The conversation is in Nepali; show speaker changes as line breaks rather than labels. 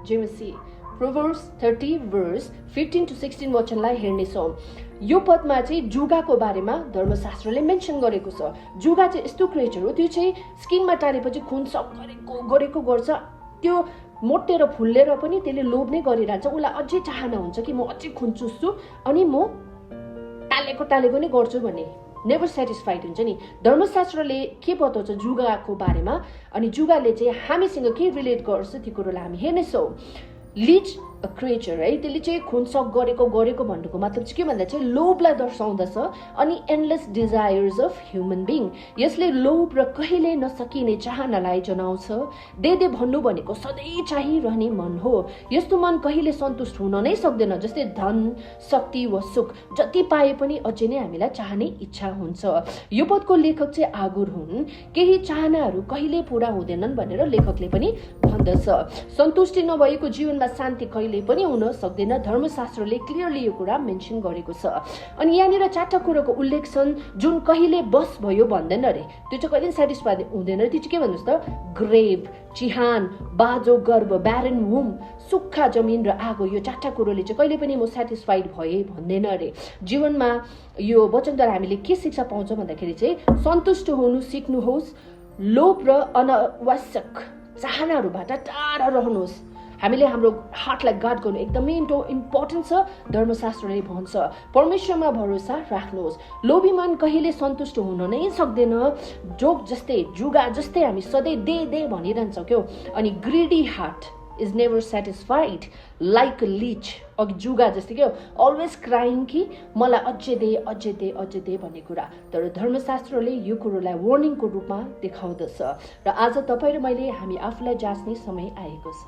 जेमेसी प्रोभर्ब्स 30 verse 15 to 16 वचनलाई हेर्नेछौँ। यो पदमा चाहिँ जुगाको बारेमा धर्मशास्त्रले मेन्सन गरेको छ। जुगा चाहिँ यस्तो क्रिएचर हो, त्यो चाहिँ स्किनमा टालेपछि खुन सक गरेको गर्छ, त्यो मोटेर फुल्लेर पनि त्यसले लोभ नै गरिरहन्छ। उसलाई अझै चाहना हुन्छ कि म अझै खुन चुस्छु अनि म टालेको नै गर्छु भन्ने, नेभर सेटिस्फाइड हुन्छ नि। धर्मशास्त्रले के बताउँछ जुगाको बारेमा, अनि जुगाले चाहिँ हामीसँग के रिलेट गर्छ त्यो कुरोलाई हामी हेर्नेछौँ। लिच अ क्रिएचर है, त्यसले चाहिँ खुनसक गरेको भन्नुको मतलब चाहिँ के भन्दा चाहिँ लोभलाई दर्शाउँदछ अनि endless desires of human being. यसले लोभ र कहिले नसकिने चाहनालाई जनाउँछ। दे भन्नु भनेको सधैँ चाहिरहने मन हो। यस्तो मन कहिले सन्तुष्ट हुन नै सक्दैन। जस्तै धन, शक्ति वा सुख जति पाए पनि अझै नै हामीलाई चाहने इच्छा हुन्छ। यो पदको लेखक चाहिँ आगुर हुन्। केही चाहनाहरू कहिले पूरा हुँदैनन् भनेर लेखकले पनि भन्दछ। सन्तुष्टि नभएको जीवनमा शान्ति कहिले पनि हुन सक्दैन। धर्मशास्त्रले क्लियरली यो कुरा मेन्सन गरेको छ। अनि यहाँनिर 4टा कुरोको उल्लेख छन् जुन कहिले बस भयो भन्दैन रे, त्यो चाहिँ कहिले सेटिस्फाई हुँदैन। त्यो चाहिँ के भन्नुहोस् त, ग्रेभ, चिहान, बाजो गर्भ, ब्यारन वुम, सुक्खा जमिन र आगो, यो 4टा कुरोले चाहिँ कहिले पनि म सेटिस्फाइड भए भन्दैन रे। जीवनमा यो वचनद्वारा हामीले के शिक्षा पाउँछौँ भन्दाखेरि चाहिँ सन्तुष्ट हुनु सिक्नुहोस्, लोभ र अनावश्यक चाहनाहरूबाट टाढा रहनुहोस्। हामीले हाम्रो हार्टलाई गार्ड गर्नु एकदमै इम्पोर्टेन्ट छ। धर्मशास्त्रले भन्छ परमेश्वरमा भरोसा राख्नुहोस्। लोभी मन कहिले सन्तुष्ट हुन नै सक्दैन। जोग जस्तै, जुगा जस्तै हामी सधैँ दे भनिरहन्छौँ क्यौ। अनि greedy heart is never satisfied like leech, अघि जुगा जस्तै क्या, अलवेज क्राइङ कि मलाई अझै दे भन्ने कुरा। तर धर्मशास्त्रले यो कुरोलाई वार्निङको रूपमा देखाउँदछ। र आज तपाईँ र मैले हामी आफूलाई जाँच्ने समय आएको छ।